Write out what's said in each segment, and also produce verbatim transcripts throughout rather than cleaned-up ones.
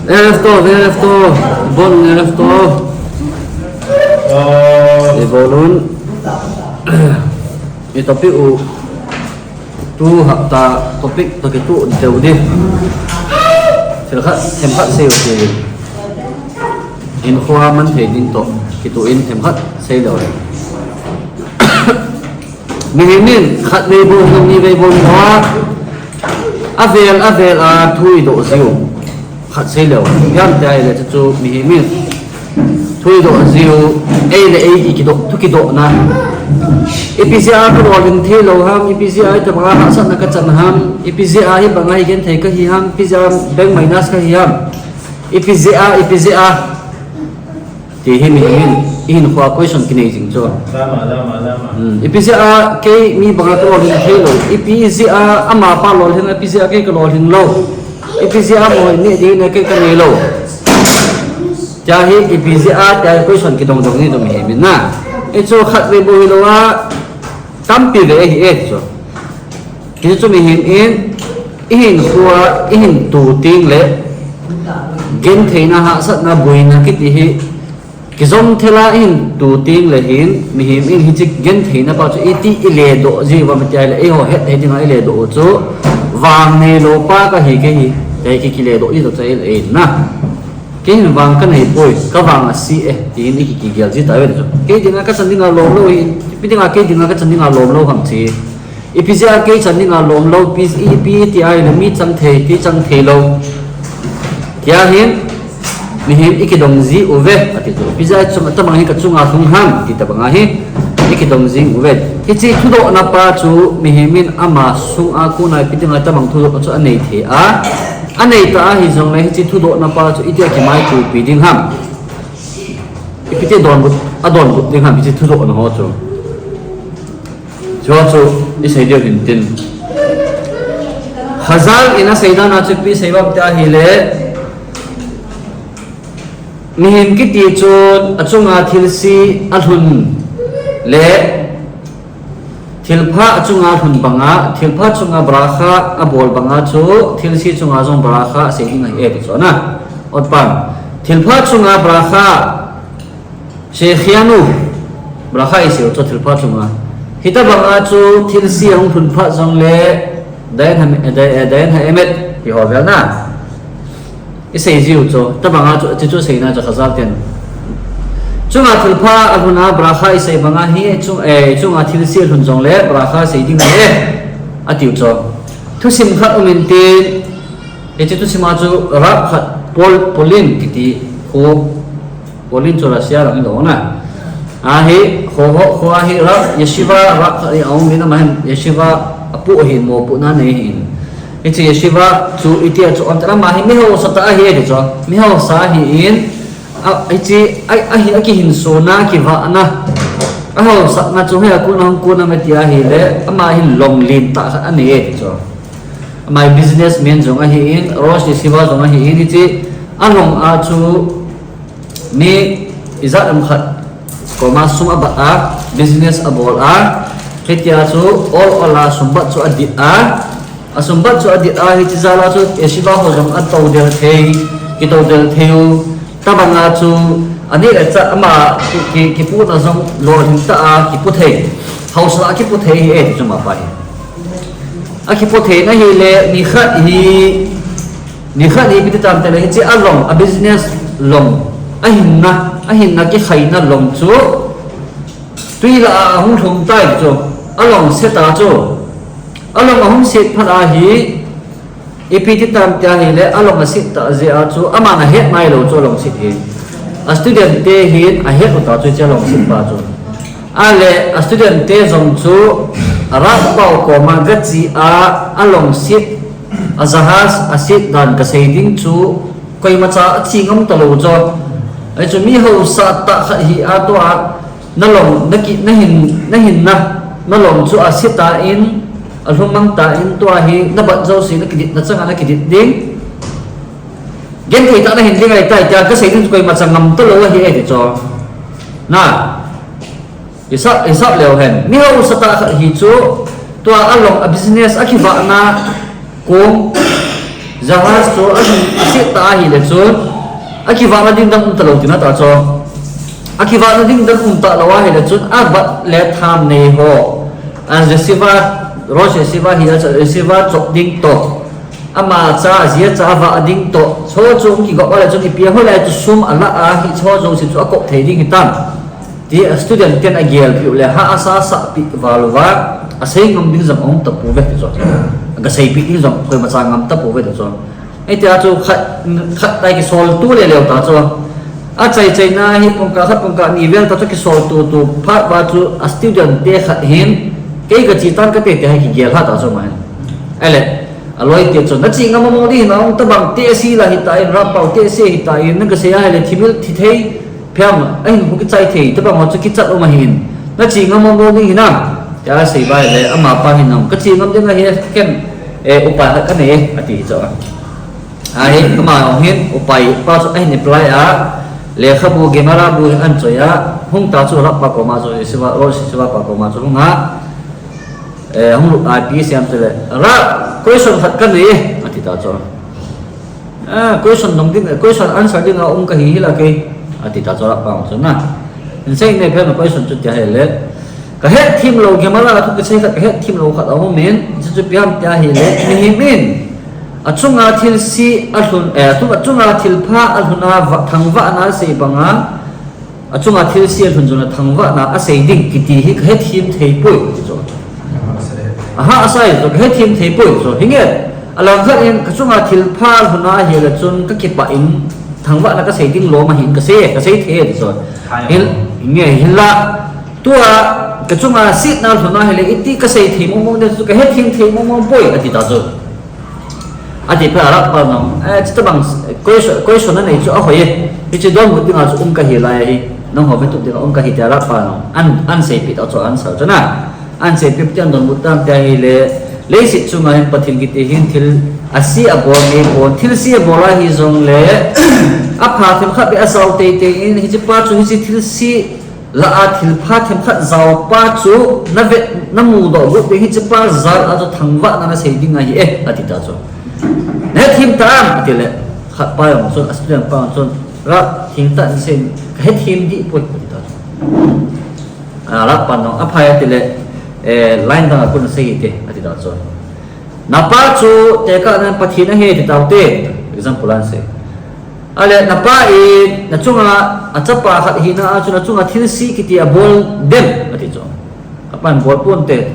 Nerefto, nerefto, bon nerefto. Ibolun. I topic u tu hapta topic to kitu deu di. Thil khat, themkhat sei u ti. Hinkho a man thei ding to kitu in themkhat sei leu. Mihem in khat vei bou, ni vei bou a, avel, avel a thu i doh jiu. Khat sei leu. Ipi ham tia ile chu mihem in thu i doh jiu, ei le ei i kidoh, thu kidohna. Ipi jeh a ka lolhing thei lou ham, ipi jeh a itobang a hahsatna ka chan ham, ipi jeh a hibang a hi genthei ka hi ham, ipi jeh a bank minus ka hi ham, ipi jeh a, ipi jeh a. Ti hi mihem in, i hinkho a question kinei jing chu. Lama, lama, lama. Hmm, ipi jeh a kei mi bang a ka lolhing thei lou, ipi jeh a amapa lolhing, ipi jeh a kei ka lolhing lou, ipi jeh a mo ni ding na kei ka nei lou. Tia hi ipi jeh a, tia hi question kidong dong ni chu mihem in na. I chu khat vei bou hilou a, tampi vei hi e chu. Kei chu mihem in, i hinkho a, i hin tu teng le, gentheina, hahsatna, buina kiti hi, kijom thel a i hin tu teng le hin, mihem in hiche gentheina pa chu iti i ledoh jiu ham tia ile, eiho hetthei dinga i ledoh u chu, vang neilou pa ka hi kei hi, tia hi ki, ki ledoh ji chu tia ile na. Kei hin vang ka nei poi, ka vang ase e, tin i ki, kigel ji tauve chu. Kei dinga ka chan dinga lom lou hi, ipi dinga kei dinga ka chan dinga lom lou ham ti. Ipi jeh a kei chan dinga lom lou, ipi, ipi ti ai le mi chang thei, kei chang thei lou. Tia hin, mihem i kidong ji uve, ati chu. Ipi jeh a chu, atamang hi ka chunga lhung ham, ti tobang a hi, i kidong ji uve. Hiche thudohna pa chu, mihem in ama sung a kona ipi dinga tamang thudohna chu anei thei a. Anei ta ahi jongle hiche thudohna pa chu itia kimaitopi ding ham. Ipi ti donbut, adonbut ding ham hiche thudohna ho chu. Chua chu i sei diu hin tin. Khazal in a sei dan a chu ipi sei bam tia ahile. Mihem kiti chun achunga thilse alhun le thilpha achunga lhun banga, thilpha chunga bracha abol banga chu, thilse chunga jong bracha asei ding ahi e ti chu ana. Otpan, thilpha chunga bracha, shechianu, bracha isei u chu thilpha chunga. Hitobanga chu, thilse ahung lhun phat jongle, dayan ha, eh, day-, eh, dayan ha emet, ti ho vel na. I sei jiu chu, tobanga chu, chuchu seina chu Khazal ten. Chunga thilpha alhun a bracha isei banga hi, chung, eh, chunga thilse alhun jongle bracha sei ding ahi e, atiu chu. Thusim khat um in tin, hiche thusim a chu Rav khat Pol-, Polin kiti khu, Polin chu Russia lam hilou na. Ahi, kho ho, kho ahi Rav, yeshiva Rav khat hi aum in, ama hin yeshiva apu ahin, mopohna nei ahin. Hiche yeshiva chu itia chu um tah, ama hi mi hausa tah ahi ti chu. Mi hausa ahin, a, hiche, a, ahi, akihinsona, kivahna, ahausatna chu hia kona hung kona me ti ahile, ama hin lom lentah khat anei e ti chu. Ama hi businessman jong ahin, Rosh yeshiva jong ahin, hiche along a chu mi ijat ham khat koma sum abat a, business abol a, hitia chu ol ol a sumbat chu adih a, asumbat chu adih a, hiche jal a chu yeshiva ho jong atoudel thei, kitoudel thei u, tobanga chu ani le cha ama ki, ki, kipuhna jong lolhing tah a kipu thei, hausa a kipu thei ahi e ti chu ama pa hi. Akipu thei na ahile, nikhat hi, nikhat hi ipi ti tam tile, hiche along, a business long, ahinna, ahinna kikhaina long chu, twi lah a ahung lhung tai chu, along set a chu, along ahung set phat ahi, ipi ti tam tia ahile, along aset tah jeh a chu, aman ahet nailou chu along set hi. A student te hin ahet u ta chu hiche along set pa chu. Ahile, a student te jong chu, Rav pa koma gache a, along set, a jahaz aset dan gasei ding chu, koimacha athi ngam talou chu. Ahi chu mi hausa tah khat hi a tua, nalong, naki, nahin, nahinna, nalong chu aset tan, alhum mang tan, tua hi nabat jouse nakidit, nachanga nakidit ding. Genthei tah nahin ding ahitai tia kasei ding chu koimacha ngam talou ahi e ti chu. Na. Isap, isap leu hen. Mi hausa tah khat hi chu, tua along a business akivahna kong, jahaz chu alhun aset Ahile chun, akivahna ding dang um talou tina ta chu. Akivahna ding dang um talou ahile chun, abat le tham nei ho. A receiver, rosh yeshiva hi a chu receiver chop ding toh. Ama cha, jia cha vah ding toh. Chu chu kigop ahile chun ipi a hoilai chu sum ala a hi chu jouse chu akop thei ding hitam. Ti a student ten agel piu le ha asa sa pi val va, asei ngam ding jong um tapouve ti chu. Ga seipi ding jong koima cha ngam tapouve ti chu. Hitia chu khat, khat tai kisol tu le leu ta chu. Achai chaina hi pungkah khat pungkah ni vel ta chu kisol tu tu phat va chu a student te khat hin kei kachi tan kate te hai kigel ha ta chu mai. Ahile, aloi te chu nachi ngam mo ding hinam tabang te si la hitan, rapau te si hitan, na kasei ahile thimil thi thei, Phiam, ahin hung kichai thei, tabang ho chu kichat um ahin. Nachi ngam mo ding hinam. Tia asei vai le, amapa hin nang. Kachi ngam ding ahi, ken, eh, upai khat kanei, ati chu. Ahi, ama hin, upai pa chu ahin apply a, lekhabu, Gemara bu ahin choi a, hung ta chu Rav pa koma chu, Yeshiva, Rosh Yeshiva pa koma chu hung a, eh, hung lut a ipi seiyem tile, Rav, question khat kanei, ati ta chu. Ah, question dong ding, question answer ding a um kahi hila kei, ati ta chu Rav pa chu na. Hinsei nei phen question chu tia ahile. Kahet thim lou Gemara thu kisei khat kahet thim lou khat aum in, chu chu ipi ham tia ahile. Mihem in achunga thilse alhun, eh, achunga thilpha alhun a va, thangvahna asei banga, achunga thilse alhun jong le thangvahna asei ding kiti hi kahet thim thei poi, ti chu. Aha, asei chu kahet thim thei poi chu. Hinge, alangkhat in kachunga thilpha alhun ahile chun kakipah in thangvahna kasei ding lom ahin kasei, kasei thei ti chu. Hin, hinge, hinla, tua kachunga setna alhun ahile iti kasei thei mong mong ding chu kahet thim thei mong mong poi, ati ta chu. Ati phat a Rav pa nang, eh, chutabang question, question anei chu ahoi e. Hiche donbut dinga chu um kahi lai ahi. Nangho vetup dinga um kahi tia Rav pa nang. An, an seipeh ta chu answer chu na. An seipeh tia donbut tam tia ahile. Leiset chunga hin Pathen kiti hin thil ase abol ngei pon. Thilse abol ahi jongle. Apha themkhat beh asao teitei in. Hiche pa chu hiche thilse lah a thilpha themkhat jaopa chu na vet, na mudoh got ding hiche pa jal a chu thangvahna nasei ding ahi e, ati ta chu. Nahet thim tam, ati le. Khat pa jong chun, a student pa jong chun, Rav, thim tah in sei, kahet thim dih poi, ati ta chu. A, Rav pa jong, aphai ati le, eh, line dang a kon sei hite, ati ta chu. Napa chu tekah nan Pathen ahi, ati tau te. Example an sei. Ahile, napa in, nachunga, achapa khat hina a chu, nachunga thilse kiti abol dem, ati chu. Apan bol ponte.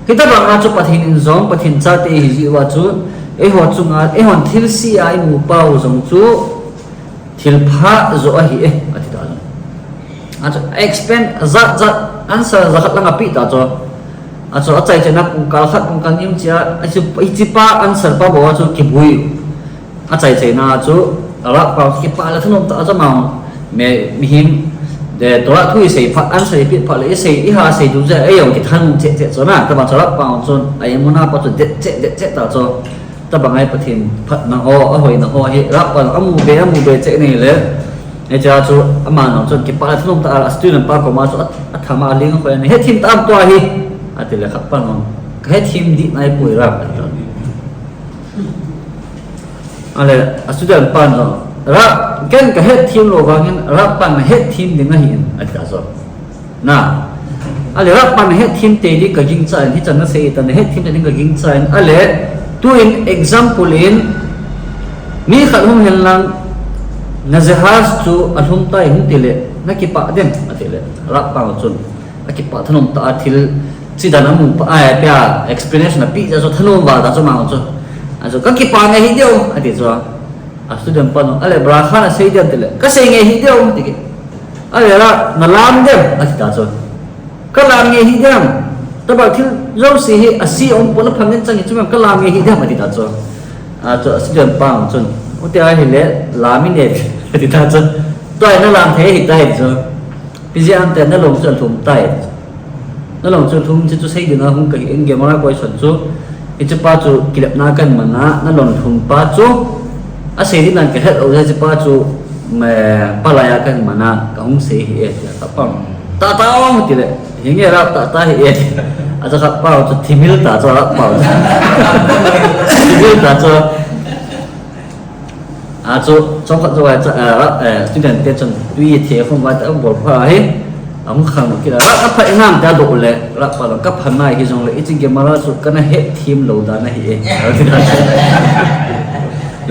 Hitabang a chu Pathen in jong, Pathen chate ihi jeh uva chu, eiho chunga, eihon thilse a imu pau jong chu, thilpha joh ahi e, ati ta jong. Achu, explain jat jat answer jakhat lang apeh ta chu. Achu, achai chaina pungkal khat pungkal ni um chia, achu, hiche pa answer pa bou a chu kibui. Achai chaina chu, Rav pa kipah le thanom tah a chu ama, mi, mihem, de, Torah thu isei phat, answer ipeh phat le isei, iha sei du jeh, eijong kithanom cheh cheh chu na, tabang chu Rav pa chun, a emunah pa chu det cheh, det cheh ta chu. Tabang a hi Pathen phatna ho, ahoina ho hi, Rav pa amu be, amu be cheh nei le. Hichea chu, ama nang chun kipah le thanom tah a, a student pa koma chu, a, athama aling akhoi a, nahet thim tam tua hi. Ati le khat pa nang, kahet thim dih nai poi Rav, ati ta. Ahile, a student pa nang, Rav, ken kahet thim lou vangin, Rav pa nahet thim ding ahi in, ati ta chu. Na. Ahile Rav pa nahet thim tei ding kagingcha in, hichan nasei tan nahet thim tei ding kagingcha in. Ahile, tuin example in, mi khat hung hen lang, na jahaz chu alhum tai hung ti le, nakipah dem, ati le. Rav pa chun, akipah thanom tah a thil, chidan amu pa, a, pia, explanation apeh jeh chu thanom val ta chu ama chu. Achu, kakipah nge hi diu, ati chu. A student pa nang, ahile bracha nasei dem ti le, kasei nge hi diu, ti ke. Ahile Rav, nalam dem, ati ta chu. Kalam nge hi dem. Tabang thil jouse hi, ase um pon aphang in chang hi chu mem, kalam nge hi dem, ati ta chu. Achu, a student pa chun. Uti ahile, lam in e, ati ta chu. Tua hi nalam thei ahi tai chu. Ipi jeh ham itile nalung chu alhum tai. Nalung chu alhum chu, chu sei dinga hung kahi in, Gemara question chu, hiche pa chu kilepna kahin man a, nalung lhum pa chu, asei ding dan kahet lou jeh a hiche pa chu, me, palai a kahin man a, kahung sei ahi e, tia khat pa. Tah tah o, ti le, hinge Rav, tah tah ahi e, tia. Achu khat pa chu thimil ta chu, Rav pa chu. Thimil ta chu. A chu, chomkhat jou a, cha, eh, ra, eh, student te chun tui the khom vai ta bol pha hi. Ahung khang kit a, ra, ka pha inam ta do le, ra pa lo, ka pha nai hi jong le, ichi Gemara chu kana het thim lo dan ahi e.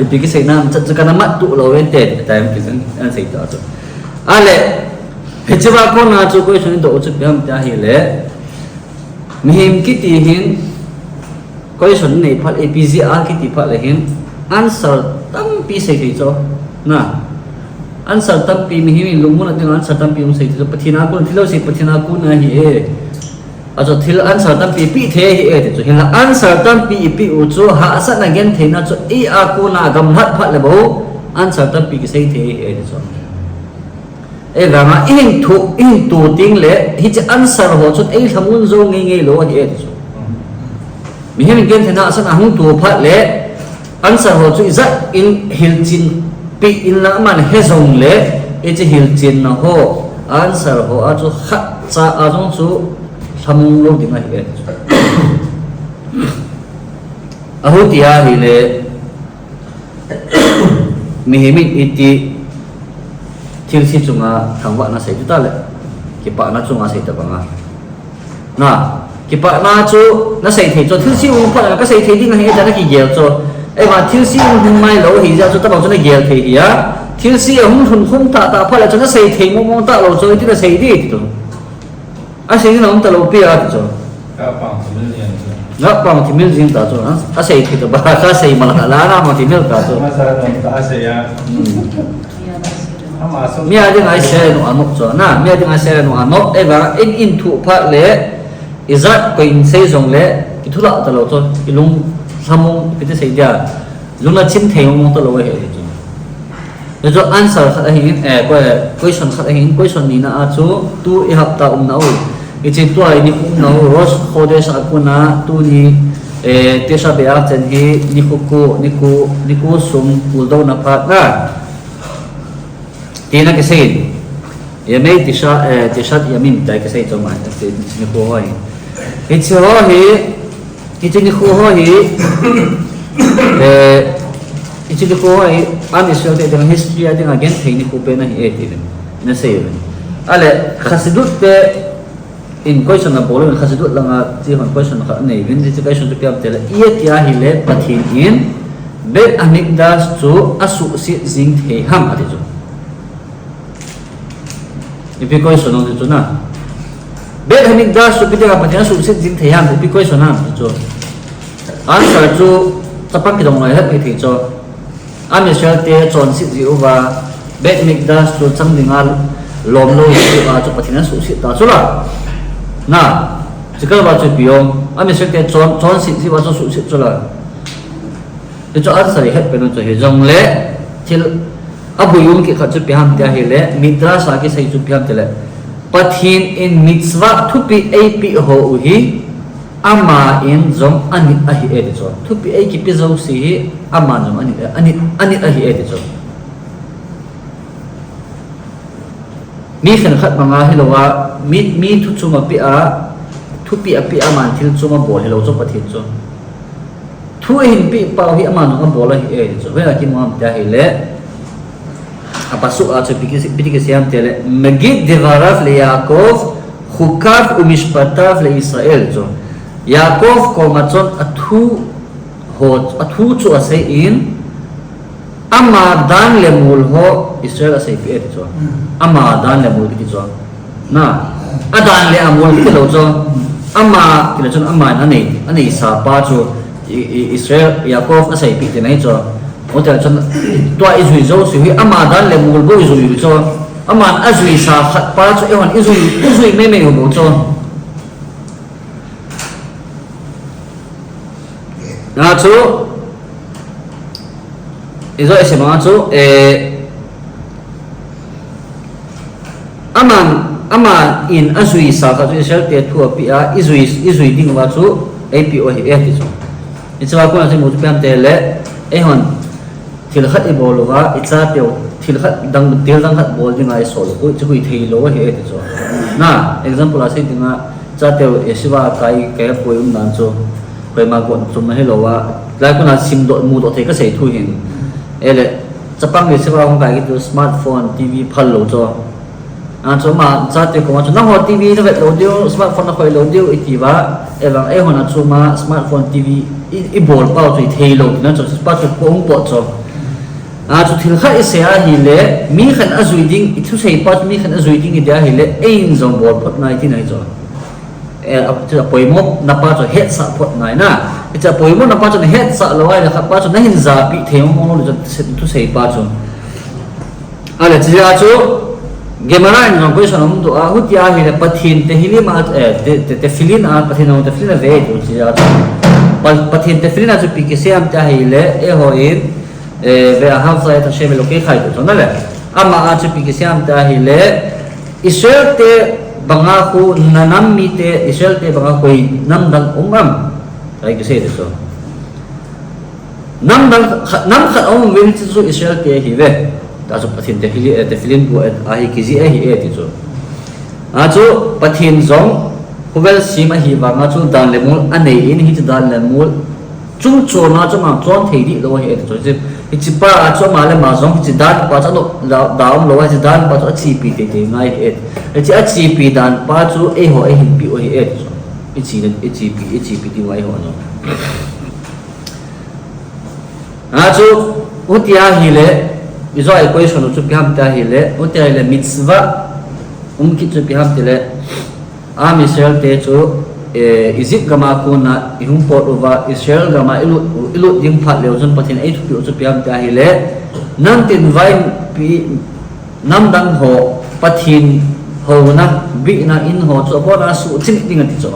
Ipi kisei nam, cha chu kana mat tu lo e te, time kisan, an sei ta chu. Ale, hiche va kona chu question do chu piam ta hi le. Mihem kiti hin, question nei phat, A P G R kiti phat le hin, answer tampi sei thei chu. Na. Answer tampi mihem in lungmon a ding answer tampi um sei thei chu. Pathen a kon, thil lo sei Pathen a kon ahi e. A chu thil answer tampi pe thei ahi e ti chu. Hinla answer tampi i pe u chu, hahsatna gentheina chu, i a kona gamlhat phat le bou, answer tampi kisei thei ahi e ti chu. Ahivanga, i hin thu, i hin tu ting le, hiche answer ho chun ei lhamon jou ngei ngei lou ahi e ti chu. Mihem in gentheina asan ahung tu phat le, answer ho chu ijat in hilchen pe in la aman he jong le, hiche hilchenna ho, answer ho a chu khat cha a jong chu lhamon lou ding ahi e ti chu. Ahu ti ahi le, Mihem in iti thilse chunga thangvahna sei ding ta le, kipana chunga sei ta banga. Na, kipana chu na sei thei chu, thilse um phat na ka sei thei ding ahi, ta na kigel chu. Ahivang thilse um hung mai lou hi jeh chu tabang chu na gel thei hi a. Thilse ahung lhun khum ta ta phat le chu na sei thei mong mong ta lou chu, iti na sei di ti tu. A sei na um ta lou pi a ti chu. Ka pang thimil jing chu. Ka pang thimil jing ta chu, ha? A sei thei ta ba, ka sei mal ka la na pang thimil ta chu. Ma sa no ta a sei a. Hmm. Ama so. Mi a ding a sei nu anop chu. Na, mi a ding a sei nu anop. Ahivang in in thu phat le, ijat koi in sei jong le, kithulah ta lou chu. I lung lhamon, ipi ti sei dia. Lung na chim thei mong mong ta lou ahi e chu. Hichu answer khat ahin, eh, que-, question khat ahin, question nina a chu, tu i hapta umna u. Hiche tua i nikho umna u, Rosh Khodesh a kona, tuni, eh, Tisha B'Av chen hi, nikho ko, nikho, nikho sung, puldona phat na. Tina kisei in. Yamei Tisha, eh, Tishat Yamim, tai kisei chom a, ti, nikho ho hi. Hiche ho hi, hiche nikho ho hi, eh, hiche nikho ho hi, Am Israel te dinga history a dinga genthei nikho pen ahi e ti uvin. Na sei uvin. Ale, Chassidut te in question na bol uvin, Chassidut langa chi hon question khat nei uvin, hiche question chu piam te le, i a ti ahi le, Pathen in, Beit Hamikdash chu asuhset jing thei ham ati chu. Ipi question ham ti chu na. Beit Hamikdash chu ipi dinga Pathen asuhset jing thei ham, ipi question ham ti chu. Answer chu chapang kidong loi het thei chu. Am Israel te chonset ji uva, Beit Hamikdash chu chang dinga lom lou ji uva chu Pathen asuhset ta chu la. Na, chikal va chu ipi jong, Am Israel te chon, chonset ji uva chu suhset chu la. Hichu answer i het pen u chu hi jong le, thil aboi um kit khat chu ipi ham ti ahi le, Midrash a kisei chu ipi ham ti le, Pathen in mitzvah thupeh eipeh ho u hi, aman jong anit ahi e ti chu. Thupeh eikipe jouse hi, aman jong anit, anit, anit ahi e ti chu. Mi khenkhat banga hilou a, mi, mi thu chom a peh a, thupeh a peh a, aman thil chom a bol hilou chu Pathen chu. Thu ahin peh pau hi aman jong abol ahi e ti chu. Hoiya kimu ham ti ahi le, a pasuk a chu ipi ki, ipi ti kisei ham ti le, Megid devarav le Yaakov, chukav umishpatav le Israel chu. Yaakov koma chun athu ho, athu chu asei in, ama dan le mol ho Israel aseipeh e ti chu. Hmm. Ama dan le mol kiti chu. Na, adan le amol kiti lou chu. Ama, kile chun ama in anei, aneisa pa chu, i, i, Israel, Yaakov aseipeh tina hi chu. Hoitah chun, tua ijui jouse hi ama dan le mol bou ijui u chu. Aman ajuisa khat pa chu, eihon ijui, ijui mei mei u bou chu. Achu, ijo isi ma chu, eh, aman, aman ajuisa khat chu Israel te thu apeh a, ijui, ijui ding uva chu, eipeh u ahi e ti chu. Hichea kona chu imu chu ipi ham ti le, eihon, Thil khat ibol uva, ichateu, thil khat dang, thil dang khat bol dinga isol u, chu hui thei lou ahi e ti chu. Na, example a sei dinga, chateu, yeshiva kai, kai pui um nan chu, koima gon chom na hilou a, lai kona simdoh, mudoh thei kasei thu hin. Ele, Chapang le siva hung kai kit u smartphone, T V phal lou chu. A chu ama chate koma chu nangho T V na vet lou diu, smartphone na khoi lou diu iti uva, evang eihon a chu ama smartphone, T V i, i bol pau chu i thei lou tina chu, pa chu po hung po chu. A chu thil khat i sei ahile, mi khat a jui ding, i thusei pa chu mi khat a jui ding i ti ahile, eiin jong bol phot ngai tina hi chu. Eh, a, chu a poimo na pa chu hetsah phot ngai na. Hichu a poimo na pa chu na hetsah lou ahile khat pa chu na hin japi thei mong mong lou chu thusei pa chu. Ale, chujeh a chu, Gemara in jong question hung doh a, huti ahile Pathen Tehillim a, eh, Te-, Te-, Tefillin a, Pathen jong Tefillin a ve tu chujeh a chu. Pa-, Pathen Tefillin a chu ipi kisei ham ti ahile, eihon, eh, Ve'ahavta et Hashem Elokecha ti chu na le. Ama a chu ipi kisei ham ti ahile, Israel te banga khu na nam mite, Israel te banga koi nam dang um am. Ahi kisei ti chu. Nam dang khat, nam khat aum uvin chu Israel te ahi ve. Tua chu Pathen Tehillim, eh, Tefillin bu, eh, ahi kijih ahi e ti chu. A chu Pathen jong khovel sem ahi vanga chu dan le mol anei in, hiche dan le mol chung chon a chu ama chon thei dih lou ahi e ti chu. Hiche, hiche pa a chu ama le ama jong hiche dan pa chu ano da, da um lou a, hiche dan pa chu achepi teitei ngai ahi e. Hiche achepi dan pa chu eiho eihin peh u ahi e ti chu. Iche na, ichepi, ichepi ding u eiho jong. A chu, huti ahile, i jo a i question u chu ipi ham ti ahile, huti ahile mitzvah um kit chu ipi ham ti le, Am Israel te chu, eh, Egypt gam a kona i hung pot uva, Israel gam a i lut, i lut ding phat leu chun Pathen in ei thupeh u chu ipi ham ti ahile, nangtin vaipi, nam dang ho, Pathen houna, bihna in ho chu abon a suhchimit ding ati chu.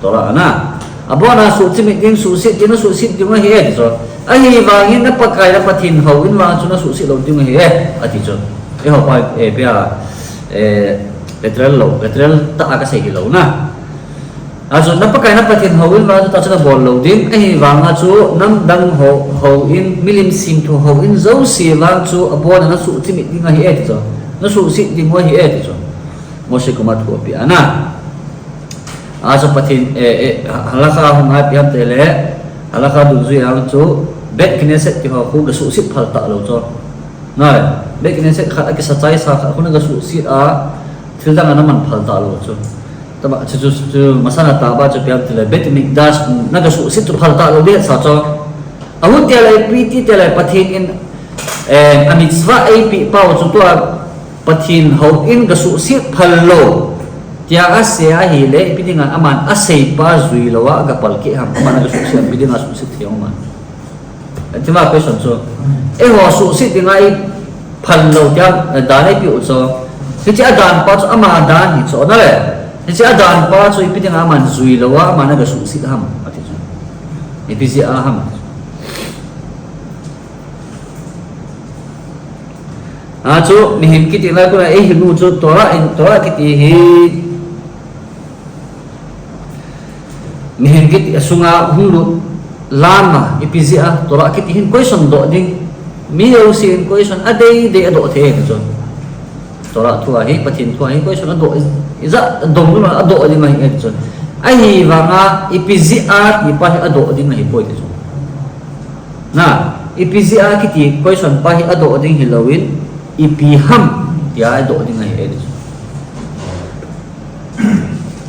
Torah a na. Abon a suhchimit ding, suhset ding, na suhset ding ahi e ti chu. Ahivangin na Pakai na Pathen hou in vang chu na suhset lou ding ahi e, ati chu. Eiho pa, eh, ipi a, eh, literal lou, literal tah a kasei hilou na. A chu na Pakai na Pathen hou in vang chu tua chu na bol lou ding. Ahivanga chu nam dang ho, hou in, milim semthu hou in jouse vang chu abon a na suhchimit ding ahi e ti chu. Na suhset ding ahi e ti chu. Moshe koma thu apeh a na. A chu Pathen, eh, eh, halakha hung a ipi ham ti le, halakha dungjui a chu, Beit Knesset ti ho khu ga suhset phal talou chu. Ngai, Beit Knesset khat a kisa chaisa khat khu na ga suhset a, thil dang a na man phal talou chu. Tuma, chu, chu, chu, masanga tah a chu ipi ham ti le, Beit Mikdash na ga suhset chu phal talou ding sa chu. Ahung tia le, ipi ti tia le, Pathen in, eh, a mitzvah eipeh pau chu tua, Pathen hou in ga suhset phal lou. Tia asei ahile, ipi dinga aman asei pa jui lou a, aga palkeh ham, aman aga suhset, ipi dinga suhset thei ham aman. Tima question chu. Eiho suhset dinga i phal lou tia, eh, dan eipeh u chu. Hiche a dan pa chu ama dan hi chu, na le. Hiche a dan pa chu ipi dinga aman jui lou a, aman aga suhset ham, ati chu. Ipi jeh a ham, ati chu. A chu, mihem kiti lai kona, eh, hinu chu Torah in, Torah kiti hi, mihem kiti a sunga hung lut lam a, ipi jeh a, Torah kiti hin question doh ding. Mi jousen question adei dei a doh thei ahi chu. Torah thu a hi, Pathen thu a hi, question a doh, ijat dong lou a doh ding ahi chu. Ahivanga, ipi jeh a, ti pa hi a doh ding ahi poi ti chu. Na, ipi jeh a kiti question pa hi a doh ding hilouvin, ipi ham, tia a doh ding ahi e ti chu.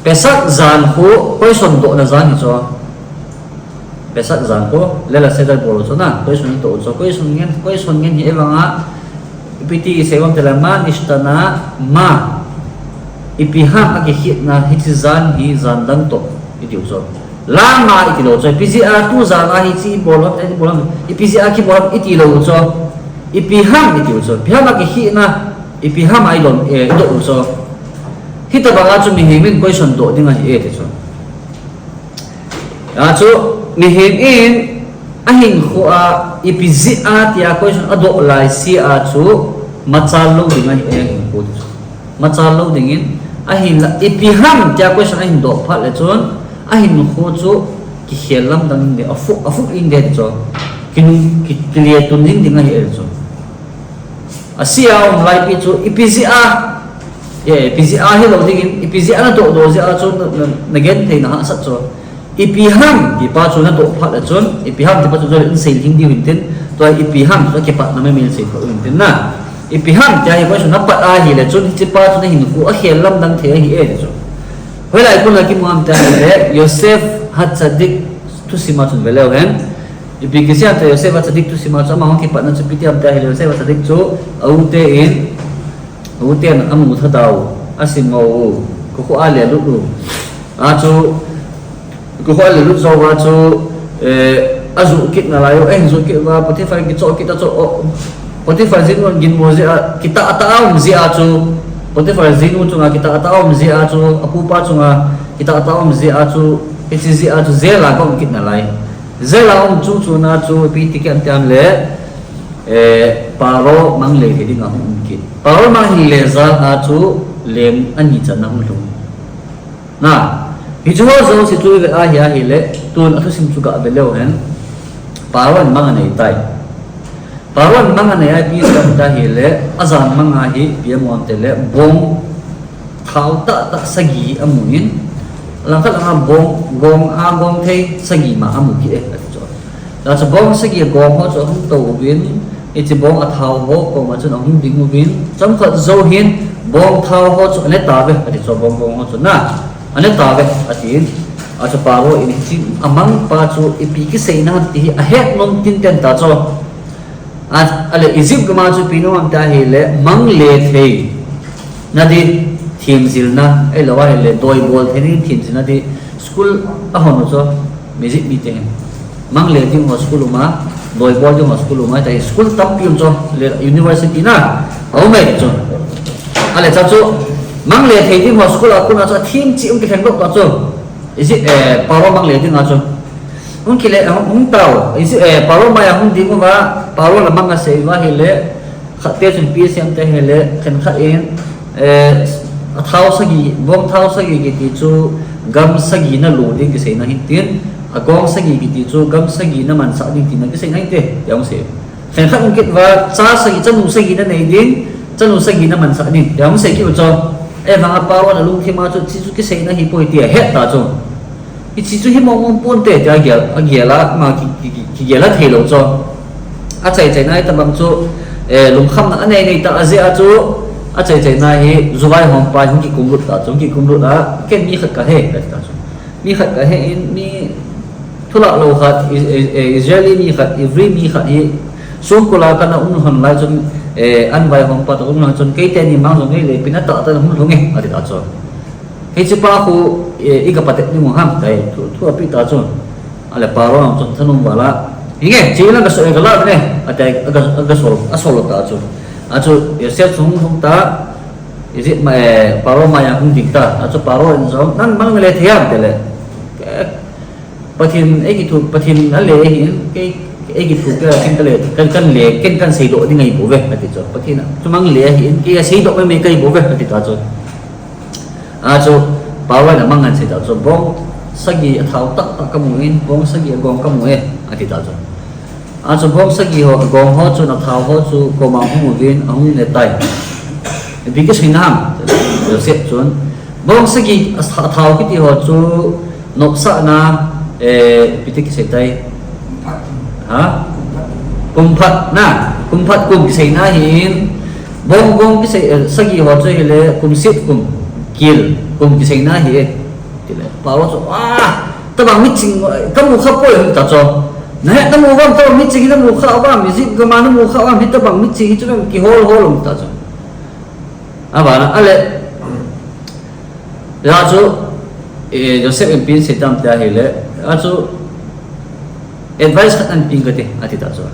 Pesach jan khu question dohna jan hi chu. Pesach jan khu, Leil HaSeder bol u chu na, question doh u chu. Question ngen, question ngen hi evang a, ipi ti i sei uvam ti le, ma nishtana, ma. Ipi ham a kikhetna, hiche jan hi jan dang toh, i ti u chu. Lama i ti lou chu, ipi jeh a tu jan a hiche i bol ham, i bol ham, ipi jeh a kibol ham i ti lou chu, ipi ham i ti u chu, ipi ham a kikhetna, ipi ham a i lom, eh, i doh u chu. Hitabang a chu mihem in question doh ding ahi e ti chu. A chu mihem in a hinkho a ipi jeh a tia question a doh lai se a chu machal lou ding ahi e hinkho ti chu. Machal lou dingin, ahinla, ipi ham tia question ahin doh phat le chun, ahinkho chu kikhel lamdang ding, afuh, afuh in ding chu, kinung, ki, kile tun ding ding ahi e chu. Asei a um lai pi chu, ipi jeh a, e, ipi jeh a hilou dingin, ipi jeh a na doh doh jeh a chu, na, na, na genthei na hahsat chu. Ipi ham, ti pa chu na doh phat le chun, ipi ham, ti pa chu, chu in sei lhing diu hin tin, Tua ipi ham, tua kipatna memil sei kho in tin na. Ipi ham tia hi koi chu na pat ahile chun hiche pa chu na hinkho akhel lamdang thei ahi e chu. Hoilai kona kimu ham tia ahile Yosef Hatzadik thusima chun veleu hen. Ipi kisei ham tia Yosef Hatzadik thusima chu ama hung kipatna chu ipi ti ham tia ahile Yosef Hatzadik chu a u te in U ten amu thadau, asimou u, kokhuh a le lut u. Achu, kokhuh a le lut jou va chu, eh, ajuh kit nalai u, eh, juh kit va, Potiphar kichoh kit a chu, oh, Potiphar jinu ginmo jeh a, kitah tah a um jeh a chu, Potiphar jinu chunga kitah tah a um jeh a chu, apupa chunga kitah tah a um jeh a chu, hiche jeh a chu, jail a ka um kit nalai. Jail a um chu chu na chu, ipi ti kit ham tia ahile, Eh, Paro mang le thei dinga hung um kit. Paro mang hing le jal a chu leng ani channa hung lhung. Na, hichu ho jouse chu ve ahi ahile, tun a thusim chu ga ve leu hen. Paro in mang anei tai. Paro in mang anei a ipi ti ahile, ajan mang a hi ipi amu ham tile, bong thao tah tah sagi amu in, langkhat langa bong, gong a gong thei sagi ma amu kit e, ati chu. Tua chu bong sagi agong ho chu ahung tou uvin, hiche bong athao ho koma chun ahung ding uvin, chomkhat jou hin bong thao ho chu ane tauve, ati chu, bong gong ho chu na, ane tauve, atin. Achu Paro in hiche amang pa chu ipi kiseina ham ti hi ahet nom tinten ta chu. A, ale Egypt gam a chu ipi nom ham tia ahile, mang le thei na di themjilna, ahilou ahile, doibol thei na di themjilna di school ahon u chu, Egypt mite hin. Mang le ding ho school um a, doibol ding ho school um a, tia hi school tampi um chu, le university na, aum e chu. Ale cha chu, mang le thei ding ho school a kona chu, athem cheh um kilheng lou ta chu. Egypt, eh, Paro mang le ding a chu. Hung kile, hung, hung tau. Egypt, eh, Paro mai a hung ding uva, Paro la mang asei uva ahile, khat te chun ipi asei ham tia ahile, khenkhat in, eh, athao sagi, bong thao sagi kiti chu, gam sagi na lo ding kiseina ahin tin, agong sagi kiti chu, gam sagi na mansah ding tina kiseina ahin te, tia hung sei. Khenkhat hung kit uva, cha sagi, chanu sagi na nei ding, chanu sagi na mansah ding, tia hung sei kit u chu. Ahivanga Paro in alungthim a chu, hiche chu kiseina ahipoi tia ahet ta chu. Hiche chu hi mong mong ponte tia agel, agel a, ama ki, ki, ki, kigel a thei lou chu. Achaichaina hi tabang chu, eh, lungkhamna anei nei ta a jeh a chu, achaichaina hi ju vaihompa hung kikum lut ta chu, hung kikum lut a, ken mi khat kahe, ati ta chu. Mi khat kahe in, mi thulah lou khat, I-, I-, I-, Israeli mi khat, Ivri mi khat hi, songkul a kana um lhon lai chun, eh, an vaihompa toh um lhon chun, kei teni mang jong neilepin atah tah in hung lhung e, ati ta chu. Hiche pa khu, eh, i ga patep ding u ham, tia thu, thu apeh ta chu. Ale Paro in chun thanom val a. Hinge, che lang ka so e ka la ne, ati a ga, aga sol, asol ta chu. Achu, Yosef chu hung lhung ta, Egypt ma, eh, Paro mai a hung ding ta. Achu Paro in jong, nang mang le thei ham tile. Eh, Pathen, eikithopi, Pathen ale ahin, kei, eikithopi a ken kale, kan, kan le, ken kan seidoh ding ahi bouve, ati chu. Pathen a, chu mang le ahin, kei aseidoh mei mei kahi bouve, ati ta chu. Achu, Paro in amang in asei ta chu, bong sagi athao tah tah kamu in, bong sagi agong kamu e, ati ta chu. Achu bong sagi ho, agong ho chun athao ho chu koma hung uvin, ahung ne tai. Ipi kiseina ham, Joseph chun. Bong sagi atha-, athao kiti ho chu nopsahna, eh, ipi ti kisei tai. Ha? Kum phat na, kum phat kum kiseina ahin. Bong, bong kisei, eh, sagi ho chu ahile, kum sit kum, kil, kum kiseina ahi e. Tile, Paro chu, ah, tabang miching, kamu kha poi, ati ta chu. Nahet namu uvam, tabang miching namu kha uvam, Egypt gam a namu kha uvam, hitabang miching hi chu nang kihol hol um ta chu. Abana, ale, achu, eh, Joseph in ipi asei tam tia ahile, achu, advice khat nahin peng kate, ati ta chu.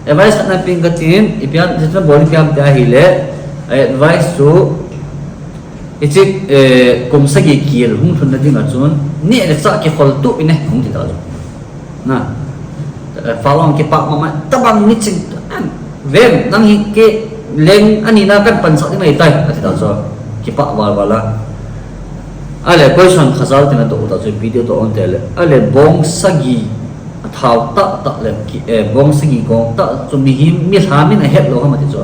Advice khat nahin peng kate, ipi ham, ipi ham bol ipi ham tia ahile, advice chu, Hiche, eh, kum sagi kil hung lhunna dinga chun, neh le chah kikhol tup in e, hung ti ta chu. Na, eh, Pharaoh kipah mama, tabang miching, an, vem, nang hi kei leng ani na kahin pansah ding ahi tai, ati ta chu. Kipah val val a. Ale, question khajal tina doh ta chu, video doh on te le. Ale, bong sagi, athao tah tah le, ki, eh, bong sagi gong tah chu mihem, milham in ahet lou ham ati chu.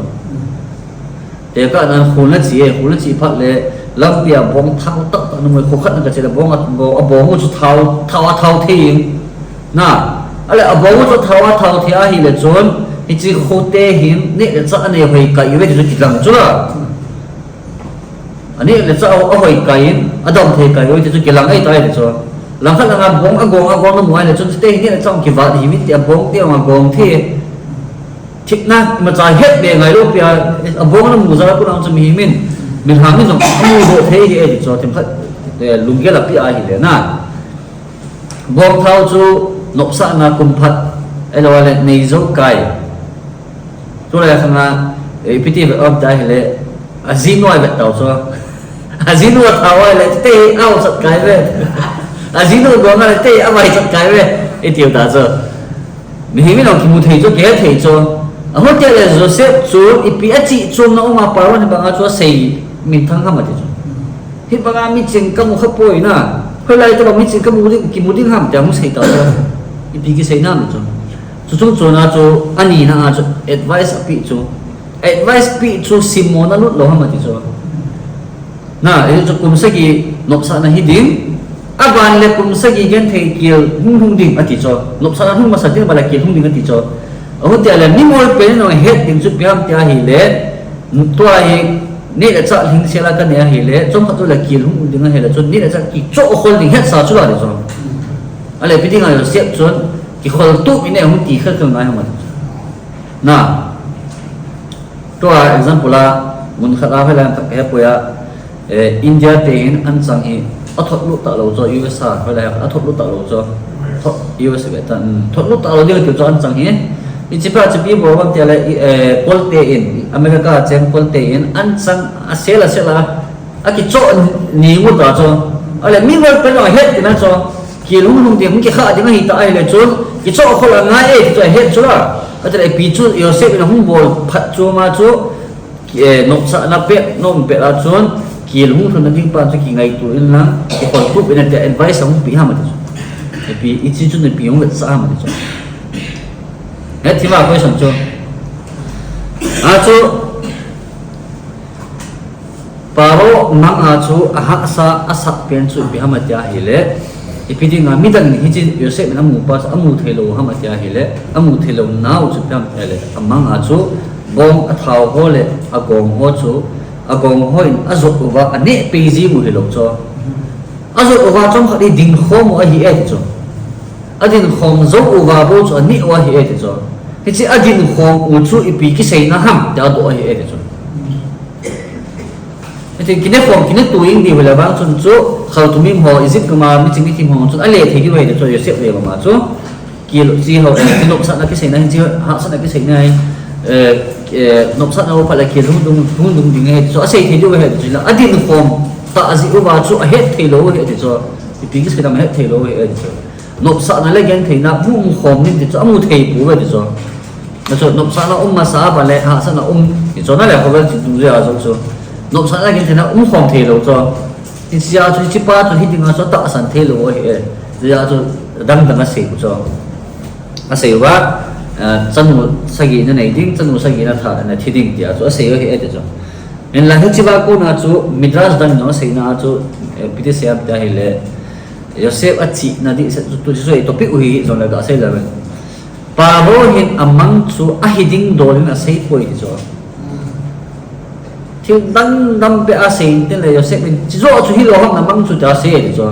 Tekah nan khul na chi e, khul na chi phat le, lampi a bong thao tah tah numei kho khat na ka che le, bong a, bong, a bong u chu thao, thao a thao thei in. Na, ale a bong u chu thao a thao thei ahile chun, Hiche khote hin neh le chah anei hoi kai uve ti chu kilang chu la. Aneh le chah ahoi kai in, adam thei kai uve ti chu kilang ahitai ti chu. Langkhat langa bong agong agong namu ahile chun chute hi neh le chah kivat hi min ti abong ti agong thi. Thina imacha het be ngailou pia, abong namu jal a kon a chu mihem in milham in jong amu doh thei hi e ti chu themkhat, eh, lunggel api ahile na. Bongthao chu nopsahna kum phat, ahilou le nei jou kai. Tulai khanga, eh, ipi ti vet um ti ahile, ajinu a vet tau chu. Ajinu athao ahile, chute hi ahaosat kai ve. Ajinu agong ahile, chute hi avaisat kai ve. Itiu ta chu. Mihem in jong kimu thei chu, kihe thei chu. Ahung tia le Joseph chu, ipi achih chomna um a Pharaoh in banga chu asei minthang ham ati chu. Hibanga miching kamu khapoi na. Hoilai tobang miching kamu ding, kimu ding ham tia hung sei tau chu. Ipi kisei nam chu. Chuchung chona chu anina a chu advice api chu. Advice pi chu simmo na lut lou ham ati chu. Na, hichu kum sagi nopsahna hiding. Aban le kum sagi genthei kel hung lhung ding ati chu. Nopsahna lhung masa ding aban le kel lhung ding ati chu. Ahung tia le mimol pen in ahet ding chu ipi ham tia ahile. Tua hi neh le chah lhing sel a kanei ahile, chomkhat chu le kel hung um ding ahile, chun neh le chah kichoh khol ding hetsa chu la ding chu. Ahile ipi dinga Joseph chun kikhol tup in ahung ti kha kha ngai ham ati chu. Na. Tua example a, mun khat a hoilai tak he poi a, eh, India te hin anchang hi athot lut talou chu U S a, hoilai athot lut talou chu. Thot, U S ve ta, um, thot lut talou ding tiu chu anchang hi. Hiche pa chu ipi bol ham tia le, eh, Kol te in, America a cheng Kol te in, anchang asel asel a, akichoh ni ngut a chu. Ahile mimol pen in ahet tina chu. Kel hung lhung ding, hung kikha ding ahita ahile chun, kichoh khol angai e, ti chu ahet chu la. Ahile ipi chu Joseph in ahung bol phat chu ama chu, eh, nopsahna pet, nom pet a chun, kel hung lhun na ding pa chu kingaito in lang, kikhol tup in atia advice ahung pe ham ati chu. Ipi, hiche chun ipi hung vetsah ham ati chu. Hetthei ma question chu. A chu, Pharaoh manga chu ahahsa asat pen chu ipi ham ati ahile, ipi dinga midang in hiche Joseph in amu pa chu amu thei lou ham ati ahile, amu thei lou nau chu ipi ham ati ahile, amanga chu bong athao ho le agong ho chu, agong ho in ajot uva aneh pei jing u hilou chu. Ajot uva chomkhat hi dingkhom u ahi e ti chu. Adinkhom jou uva bou chu aneh u ahi e ti chu. Hiche adinkhom u chu ipi kiseina ham ti adoh ahi e ti chu. Hitin kinekhom, kinetu ing diu le vang chun chu, khaltum ho, Egypt gam a miching mikim ho chun ale thei diu ahi ti chu, Joseph le mama chu. Kil, chi ho, eh, kinopsahna kiseina hin, chi hahsatna kiseina hin, eh, eh, nopsahna ho phat le kil hung dung, hung dung ding ahi ti chu, asei thei diu ahi ti chu, adinkhom tah jeh uva chu, ahet thei lou ahi ti chu, ipi kiseina ham ahet thei lou ahi ti chu. Nopsahna le gentheina, mu um khom nin ti chu, amu thei pouve ti chu. Nachu, nopsahna um masa a, aban le hahsatna um, ti chu, na le khovel chi tu jeh a jong chu. Nopsahna gentheina um khom thei lou chu. Hiche a chu, hiche pa chu, hiding a chu, atahsan thei lou ahi e. Hiche a chu, dang dang asei u chu. Asei uva, eh, chanu sagi nanei ding, chanu sagi natha, nathi ding tia chu, asei u ahi e ti chu. Hinla hiche a kona chu, Midrash dang in aseina a chu, eh, ipi ti sei ham tia ahile, Joseph achihna ding, se, tu, tu, tu, topic u hi, jong le gasei le ven. Pharaoh hin amang chu ahi ding dol in asei poi ti chu. Thil dang dang pe asei in tin le Joseph in, "Chi joh chu hilou ham namang chu," tia asei ti chu.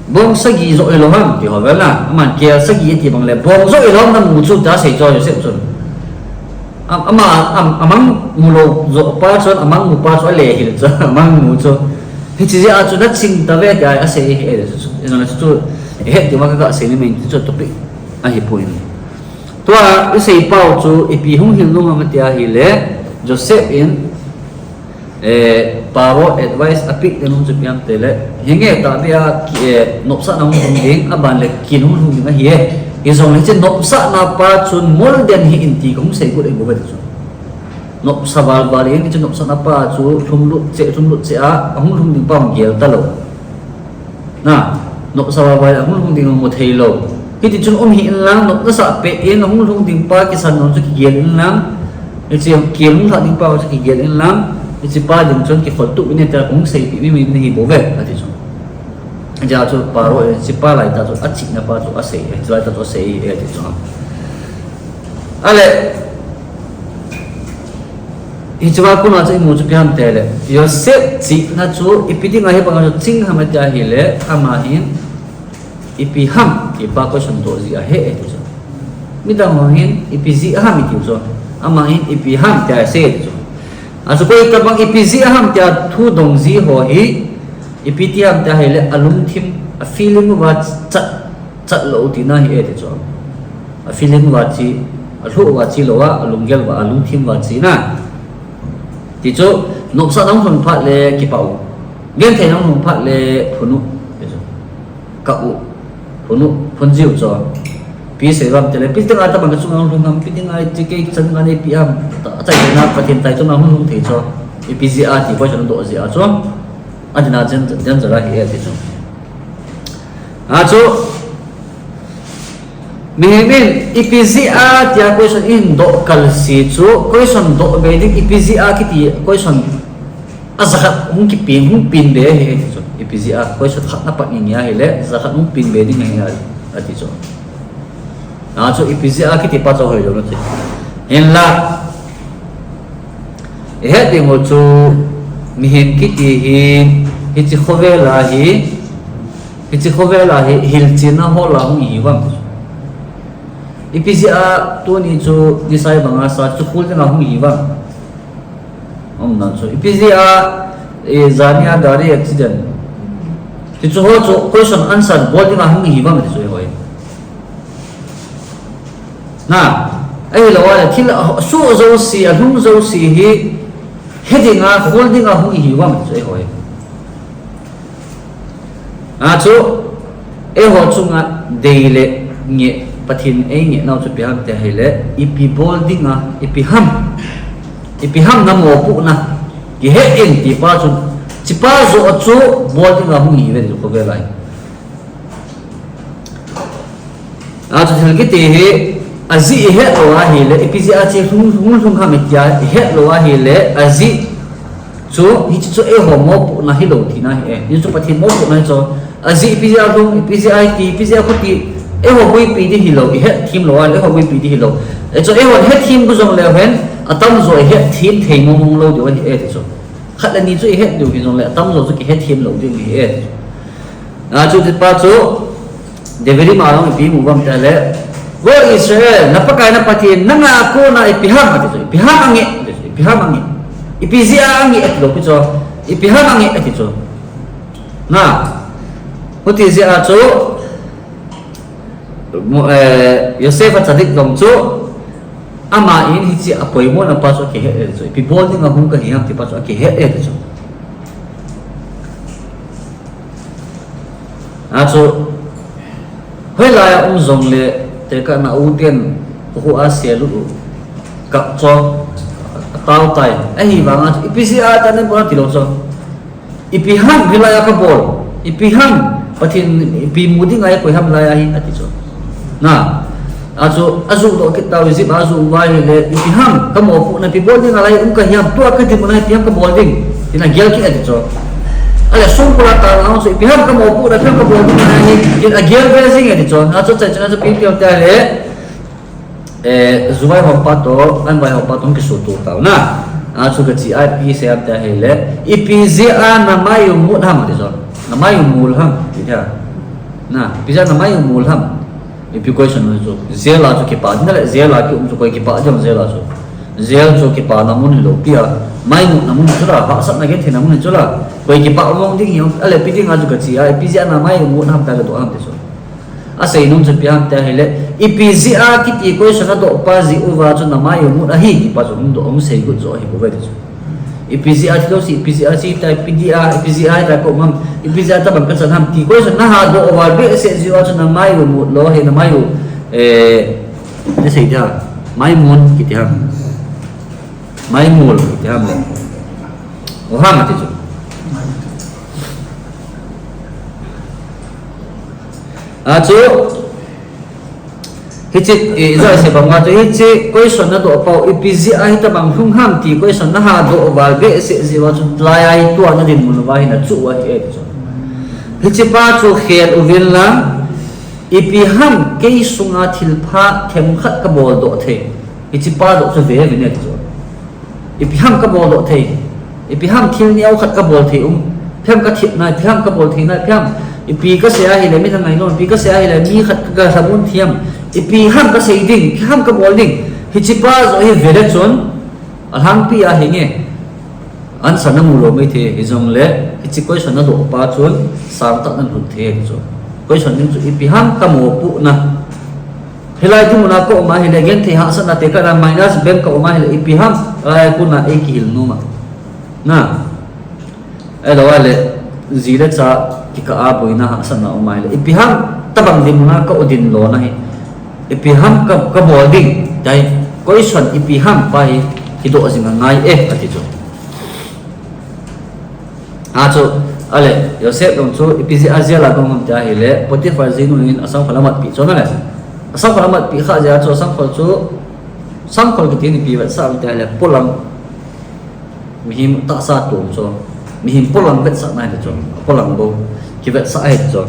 "Bong sagi joh hilou ham," ti ho vel na. Aman kel sagi ti bang le, "Bong joh hilou ham namu chu," tia asei chu Joseph chun. Am-, ama, am-, amang mu lou joh pa chun, amang mu pa chu ale hil chu, amang mu chu. Hiche jeh a chu naching tave tia asei e ti chu. Ijong le chu, chu, het diu ma ka, kasei ni main ti chu topic ahi poi. Tua, isei pau chu, ipi hung hil nom ham tia ahile, Joseph in, eh, Pharaoh advice apeh ding nom chu ipi ham tile, hinge tahbeh a, eh, nopsahna hung lhung ding, aban le kin hung lhung ding ahi e. Ijong le hiche nopsahna pa chun molden hih in ti kahung sei got ahi bouve ti chu. Nopsa val val in, hiche nopsahna pa chu lhumlut cheh, lhumlut cheh a, ahung lhung ding pa hung gel talou. Na, nopsa val val in ahung lhung ding mu thei lou. Hiti chun um hih in lang, nop nasah peh in, ahung lhung ding pa kisan nom chu kigel in lang. Hiche kel hung lhah ding pa chu kigel in lang. Hiche pa ding chun kikhol tup in tia kahung seipeh mi, mi, mi hi bouve, ati chu. Hijeh a chu Pharaoh, hiche pa lai tah chu, achihna pa chu asei, hiche lai tah chu asei, ati chu. Ale, hiche a kona chu imu chu ipi ham tile, Joseph chihna chu ipi dinga hibanga chu ching ham ati ahile, ama hin ipi ham ti pa question doh jeh ahi e ti chu. Midang ho hin ipi jeh ham iti chu. Ama hin ipi ham ti asei e ti chu. Achu koi tabang ipi jeh ham tia thu dong ji ho hi, ipi ti ham ti ahile, alungthim, a feeling uva chat, chat lou tina ahi e ti chu. A feeling uva che, alhuh uva che lou a, alunggel uva, alungthim uva chena. Ti chu, nopsahna hung lhung phat le kipah u. Gentheina hung lhung phat le phun u. Ti chu. Kap u, phun u, phun jiu chu. Ipi sei uvam tile, ipi dinga tabang kachunga hung lhung ham, ipi dinga hiche kei chang a neipi ham, ta, achaina Pathen taitona hung lhung thei chu. Ipi jeh a ti question doh jeh a chu. Adinga jen, jen jara hi e ti chu. Achu, mihem in, ipi jeh a tia question in doh kal se chu, question doh be ding, ipi jeh a kiti question A jakhat hung kipin, hung pin be ahi, ahi ti chu. Ipi jeh a, question khat na pat nge nge ahile, jakhat hung pin be ding ahi, ati chu. Achu ipi jeh a kiti pa chu hoilou nati. Hinla, ihet ding u chu mihem kiti hi, hiche khovel a hi, hiche khovel a hi, hilchetna hol a hung ihi uvam ti chu. Ipi jeh a tuni chu nisai banga sa chu khol dinga hung ihi uvam. Umna chu. Ipi jeh a, eh, jani a gari accident. Ti chu ho chu question answer bol dinga hung ihi uvam ti chu eiho. Na, ahilou a le thil a soh jouse, alhung jouse hi, he dinga, khol dinga hung ihi uvam ti chu eiho. Achu, eiho chunga dei le ngeh, Pathen eingeh nau chu ipi ham ti ahile, ipi bol dinga, ipi ham, ipi ham na mopohna, kihe in ti pa chu, hiche pa joh chu bol dinga hung ihi uve ti chu khovel a hi. Achu thil kiti hi, ajeh ihet lou ahile, ipi jeh a hiche hung, hung lhung ham tia ihet lou ahile, ajeh chu, hiche chu eiho mopohna hilou tina ahi e. Hichu Pathen mopohna ahi chu. Ajeh ipi jeh a lhung, ipi jeh a iti, ipi jeh a khuti, eiho boipi ding hilou, ihet them lou ahile, eiho boipi ding hilou. Achu eiho het them bu jongleu hen, atamjo ihet them thei mong mong lou diu ahi e ti chu. Khat le ni chu ihet diu hijongle, atamjo chu kihet them lou diu ahi e ti chu. Achu hiche pa chu, David in ama jong ipi imu uvam ti ahile, O Israel, na Pakai na Pathen, nanga kona ipi ham ati chu, ipi ham angeh, ati chu, ipi ham angeh. Ipi jeh a angeh ati lou pi chu, ipi ham angeh ati chu. Na, huti jeh a chu, mo-, eh, Joseph a tzadik jong chu, ama in hiche a poimo na pa chu akihet e chu, ipi bol dinga hung kahi ham ti pa chu akihet e chu. Achu, hoilai a um jongle, tekah na u ten, khu a sel u, kap chu, atao tai. Ahivanga chu, ipi jeh a tani bol tilou chu. Ipi ham hilai a kabol. Ipi ham, Pathen, ipi mu dinga eikoi ham lai ahi, ati chu. Na, achu, ajoh doh kit tau Egypt a ajoh uva ahile, ipi ham, kamopohna ipi bol dinga lai um kahi ham, tua kadin u na ipi ham kabol ding. Tin agel kit ati chu. Ale songkul a tao chu, ipi ham kamopohna ipi ham kabol ding ahi, tin agel ve jing ati chu. Achu, chai chana chu ipi ti ahile, eh, ju vaihom pa toh, an vaihom pa toh, kisuto tao na. Achu gache a ipi sei ham ti ahile, ipi jeh a namai u mut ham ati chu. Namai u mul ham, ti chu. Na, ipi jeh a namai u mul ham. Ipi question chu, jail a chu kipa ding le, jail a kium chu koi kipa ding jail a chu. Jail chu kipana mun hilou pi a, mai mutna mun chu la, hahsatna gentheina mun chu la, koi kipa mong ding hi, ale ipi dinga chu gache a, ipi jeh a namai mut ham tia gadoh ham ti chu. Asei nom chu ipi ham ti ahile, ipi jeh a kiti question adoh pa jeh uva chu namai mut ahi ti pa chu hung doh, hung sei got jo ahi bouve ti chu. Ipi jeh a thilou se, ipi jeh a se tai, ipi jeh a, ipi jeh a tai ko mam, ipi jeh a tabang kachan ham ti question naha doh uva behseh jeh uva chu namai u mut lou, he namai u, eh, nasei dia, mai mun kiti ham. Mai mul kiti ham le. O ham ati chu. Achu, Hiche, eh, ijat sei banga chu hiche question nadoh pau, ipi jeh a hitabang lhung ham ti question naha doh val behseh jeh uva chu lai a hi tua nadinmun uva hi nachuh u ahi e ti chu. Hiche pa chu khel uvin lang, ipi ham kei sunga thilpha themkhat kabol doh thei. Hiche pa joh chu ve ve ne ti chu. Ipi ham ka bol doh thei. Ipi ham thil neo khat ka bol thei um. Ipi ham ka thepna, ipi ham ka bol theina, ipi ham. Ipi ka sei ahile mi na ngainom, ipi ka sei ahile mi khat ka lhamon thei am. Ipi ham ka sei ding, ipi ham ka bol ding. Hiche pa joh hi ve le chun, alhangpi a hinge. Answer na mu lou mai thei, hijongle, hiche question na doh pa chun, sangtah na lhun thei ahi chu. Question ding chu ipi ham ka mopohna. Hilai dinmun a ka um ahile, genthei hahsatna te ka na minus bank ka um ahile, ipi ham, lai kona ei kihil nom a. Na. Ahilou le, ji le cha kikah a boina hahsatna um ahile, ipi ham, tabang dinmun a ka um ding lou na hi. Ipi ham ka, ka bol ding, tia hi, question ipi ham pa hi, kidoh jing angai e, ati chu. Achu, ale, Joseph jong chu, ipi jeh a jail a dong ham tia ahile, Potiphar jinu in asangkhol amatpi chu na le. Asangkhol amatpi kha jeh a chu, asangkhol chu, sangkhol kiti in ipi vetsah ham tia ahile, polang, mihem tahsa tom chu, mihem polang vetsahna ahi chu, polang bou, kivetsah ahi chu.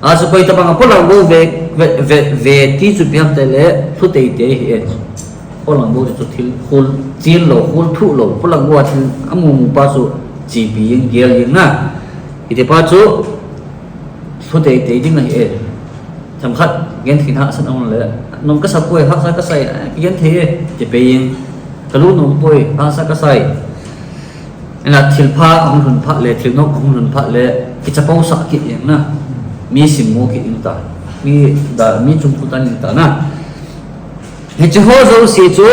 Achu koi tabang a polang bou ve, ve, ve, ve ti chu ipi ham tia ahile, lhu teitei ahi e. Polang bou chu thil khol, chil lou, khol thuh lou, polang bou a thil amu mu pa chu chepi jeng, gel jeng na. Hiti pa chu lhu teitei ding ahi e. Themkhat genthei hahsatna um le, nom ka sa poi, hahsa ka sa e, genthei e, ti pe jeng. Ka lungnom poi, hahsa ka sa e. Ena thilpha ahung lhun phat le, thilnop ahung lhun phat le, kichapousah kit jeng na. Mi simmo kit jeng ta. Mi da, mi chungkhu tan jeng ta na. Hiche ho jouse chu,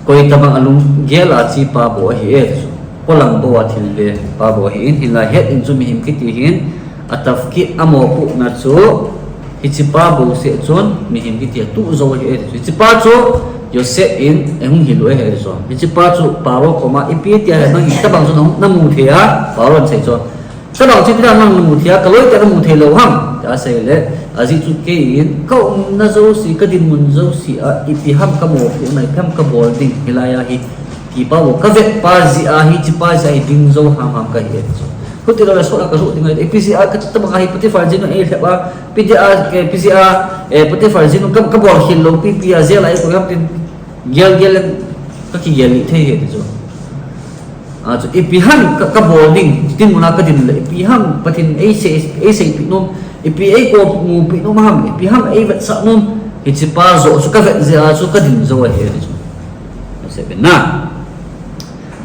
koi tabang a lunggel a che pa bou ahi e chu. Polang bou a thil ve pa bou ahi in, hinla het in chu mihem kiti hin, atafkit, amopohna chu, hiche pa bou seh chun, mihem kiti a tuh jou ahi e chu. Hiche pa chu, Joseph in, ahung hil u ahi e chu. Hiche pa chu, Pharaoh koma, ipi tia hi nang hitabang chu na, na mu thei a, Pharaoh in asei chu. Tabang chu ipi dan nang na mu thei a, ka loi tia na mu thei lou ham, tia asei le, ajeh chu kei in, ka umna jouse, ka dinmun jouse a, ipi ham ka mopohna, ipi ham ka bol ding, hilai a hi, ti pa bou, ka vet pa jeh a hi, hiche pa jeh a hi, ding jou ham ham ka hi e chu. Hiti lou le sot a ka lhuh ding ahi, ipi jeh a, ka tabang a hi, Potiphar jinu in ei lhep a, ipi jeh a, eh, ipi jeh a, eh, Potiphar jinu in ka, ka bol khel lou pi pi a, jail a ei koi ham tin, gel gel in, ka kigel lih thei ahi ti chu. Achu, ipi ham ka, ka bol ding, dinmun a ka din le, ipi ham Pathen in ei sei, ei seipeh nom, ipi ei komupi nom ham, ipi ham ei vetsah nom, hiche pa joh chu ka vet jeh a chu ka din jou ahi, ahi chu. Seven na.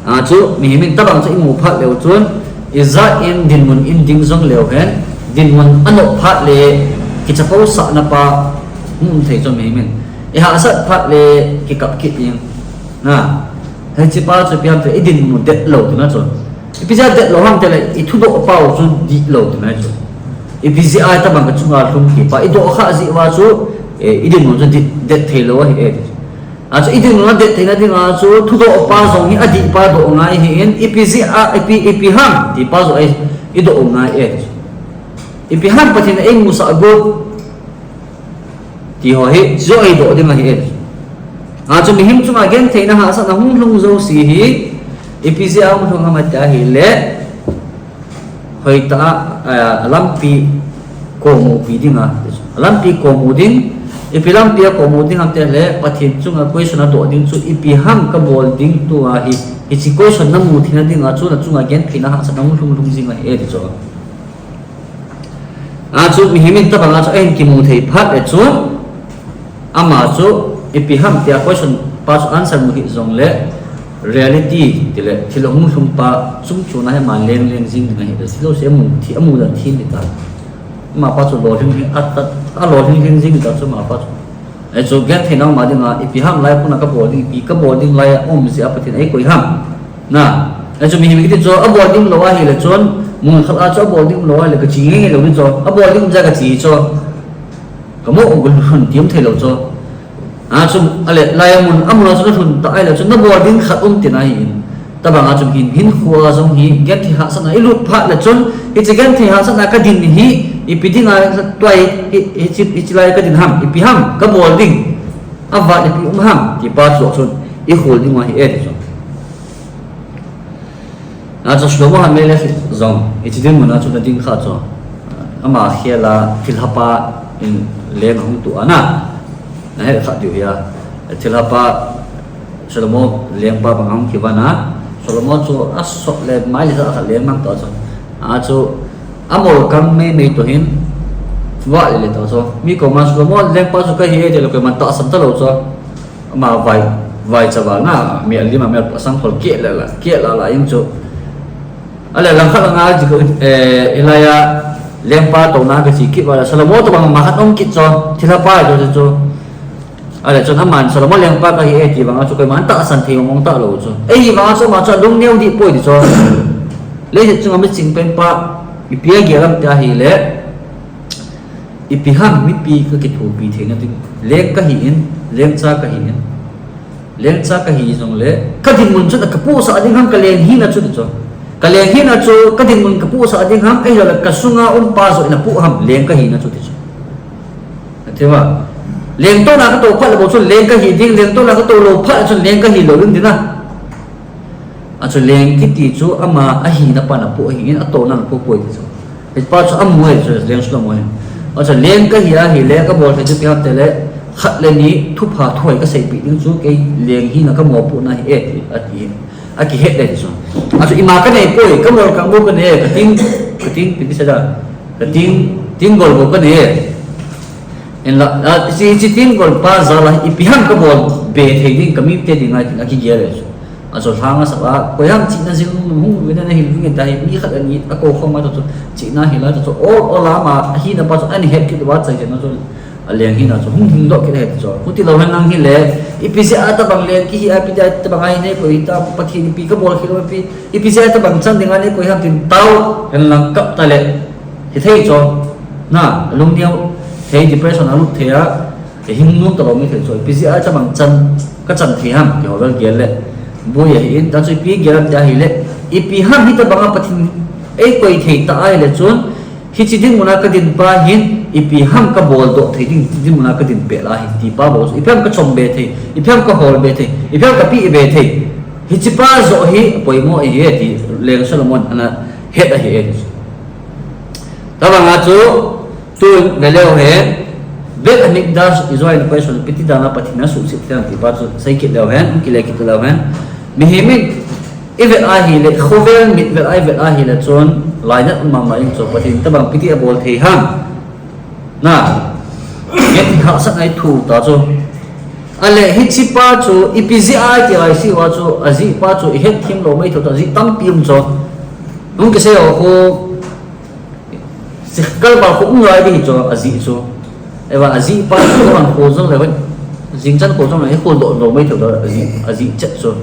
Achu, mihem in tabang chu i mu phat leu chun, ijat in dinmun in ding jong leu hen, dinmun anop phat le, kichapousahna pa, hung um thei chu mihem in. I hahsat phat le, kikap kit ding. Na, hiche pa chu ipi ham tia, i dinmun detlou tina chu. Ipi jeh a detlou ham tia le, i thudoh pau chu dihlou tina chu. Ipi jeh a tabang ka chunga lhung kit pa, i doh khah jeh uva chu, eh, i dinmun chu det, det thei lou ahi e. Achu i dinmun a det theina dinga chu, thudoh pa jong hi adih pa doh ngai ahi in, ipi jeh a, ipi, ipi ham, ti pa joh ahi, i doh ngai e. Ipi ham Pathen in ei musah got, ti ho hi, chu eidoh ding ahi e. Achu mihem chunga gentheina hahsatna hung lhung jouse hi, ipi jeh a hung lhung ham tia ahile, hoitah a, a, lampi komupi dinga, lampi komu ding, ipi lampi a komu ding ham tia ahile, Pathen chunga question adoh ding chu, ipi ham ka bol ding tua hi, hiche question na mu theina dinga chu, na chunga gentheina hahsatna hung lhung lhung jing ahi e ti chu. Achu mihem in tabang a chu ahin kimu thei phat le chun, ama chu ipi ham tia question pa chu answer mu hih jongle reality tile thil hung lhung pa chungchon a hi ama leng leng jing ding ahi, thil jouse amu thei, amu dan thei ding ta. Ama pa chu lolhing hing, a, a, alolhing hing jing ta chu ama pa chu. Ahi chu gentheina um a dinga, ipi ham lai kona ka bol ding, ipi ka bol ding lai a um jeh a Pathen in ei koi ham. Na. Ahi chu mihem kiti chu, abol ding lou ahile chun, mun khat a chu abol ding lou ahile ka che nge nge lou ding chu, abol ding um jeh a ka che chu. Ka mo u ka lhun ti um thei lou chu. Ahi chu, ale, lai a mun, amun a chu na lhun ta ahile chun, na bol ding khat um tina ahi in. Tabang a chun hin, hinkho a jong hi, genthei hahsatna i lut phat le chun, hiche genthei hahsatna ka din hi, ipi dinga tua hi, hi, hiche, hiche lai ka din ham, ipi ham, ka bol ding. Avat ipi um ham, ti pa chu chun, i khol ding u ahi e ti chu. Ahi chu Shlomo Hamelech jong, hiche dinmun a chun ana ding kha chu. Ama khel a, thilha pa in leng ahung tu ana. Nahet kha diu hia. Thilha pa Solomon lengpa bang hung kivon a. Solomon chu asot le maile ja kha leng mang to chu. A chu amol kang mei mei to hin. Vale le to chu. Mi koma Solomon lengpa chu kahi e ti le koiman tahsan talou chu. Ama vai, vai chaval na, mi alim a mi asang khol keh le la, keh la la in chu. Ale langkhat langa ji ko, eh, hilaiya lengpa touna kachi kit uva le, Solomon tobang ama khat um kit chu, thilha pa chu chu. Ale chun aman Solomon lengpa kahi e ti vanga chu koiman tahsan thei mong talou chu. Eivang chu ama chu lungneo dih poi ti chu. Leiset chunga miching pen pa, ipi agel ham tia hile, ipi ham mipi kakithopi theina ding. Leng kahi in, lengcha kahi in. Lengcha kahi jongle, kadinmun chun kapohsah ding ham, kaleng hina chu ti chu. Kaleng hina chu, kadinmun kapohsah ding ham, ahilouleh kasunga um pa joh in apoh ham, leng kahina chu ti chu. Athei va. Lengtouna katou phat le bou chu leng kahi ding, lengtouna katou lou phat chun leng kahi lou ding tina. Achu leng kiti chu ama ahina pan apoh ahin, atouna apoh poi ti chu. Hipa chu amu e chu leng chu amu e. Achu leng kahi ahile kabol thei chu ipi ham tile, khat le ni thupha thuhoi kaseipeh ding chu kei leng hina kamopohna hi e ti, ati. Akihet le ti chu. Achu ima kanei poi, kamol kang bou kanei, kating, kating, ipi ti sa da. Kating, tinggol bou kanei. Hinla, a, hiche, hiche tinggol pa jal a ipi ham kabol be thei ding, kamite dinga tin akigel e chu. Achu lhang asap a, koiham chihna jing hung, hung, hung, hung, hung, hung, hung, hung, mi khat ani akou khom a ta chu, chihna hila ta chu, ol, ol a ama, ahina pa chu, ani het kit uva chai chai na chu, aleng hina chu, hung hing doh kit ahi chu. Huti lou hen lang hile, ipi jeh a tabang leng kihi a, ipi jeh a tabang ahi nei koi ta, Pathen ipi kabol khel lou, ipi, ipi jeh a tabang chan dinga nei koi ham tin tao, hen lang kap ta le, hithei chu, na, lungneo, thei depression a lut thei a, Hing nom talou mi thei chu, ipi jeh a tabang chan, kachan thei ham, ti ho vel gel le. Boi ahin, ta chu ipi gel ham tia hile, ipi ham hitabang a Pathen eikoi thei ta ahile chun, hiche dinmun a kadin pa hin, ipi ham kabol doh thei ding, hiche dinmun a kadin pet ahi, ti pa bou chu, ipi ham kachom be thei, ipi ham kahol be thei, ipi ham kapeh be thei. Hiche pa joh hi, poimo ahi e ti, Leng Solomon ana het ahi e. Tabang a chu, Tun, ve leu hen, Beit Hamikdash ijou a inkoisah ipi ti dan a Pathen in asuhset thei ham ti pa chu sei kit leu hen, kile kit leu hen. Mihem in, ivet ahile, khovel mit vel a ivet ahile chun, lainat um mama in chu Pathen tabang ipi ti abol thei ham. Na, ngen hahsatna ithoh ta chu. Ale, hiche pa chu, ipi jeh a iti a isi uva chu, ajih pa chu, ihet them lou mai thou ta, ajih tampi um chu. Hung kisei ho khu, Kalval khu um lai ding chu, ajih chu. Eiva, ajih pa chu, kaman khu jong le, jing chan khu jong le, khu doh lou mai thou ta, ajih, ajih chet chu.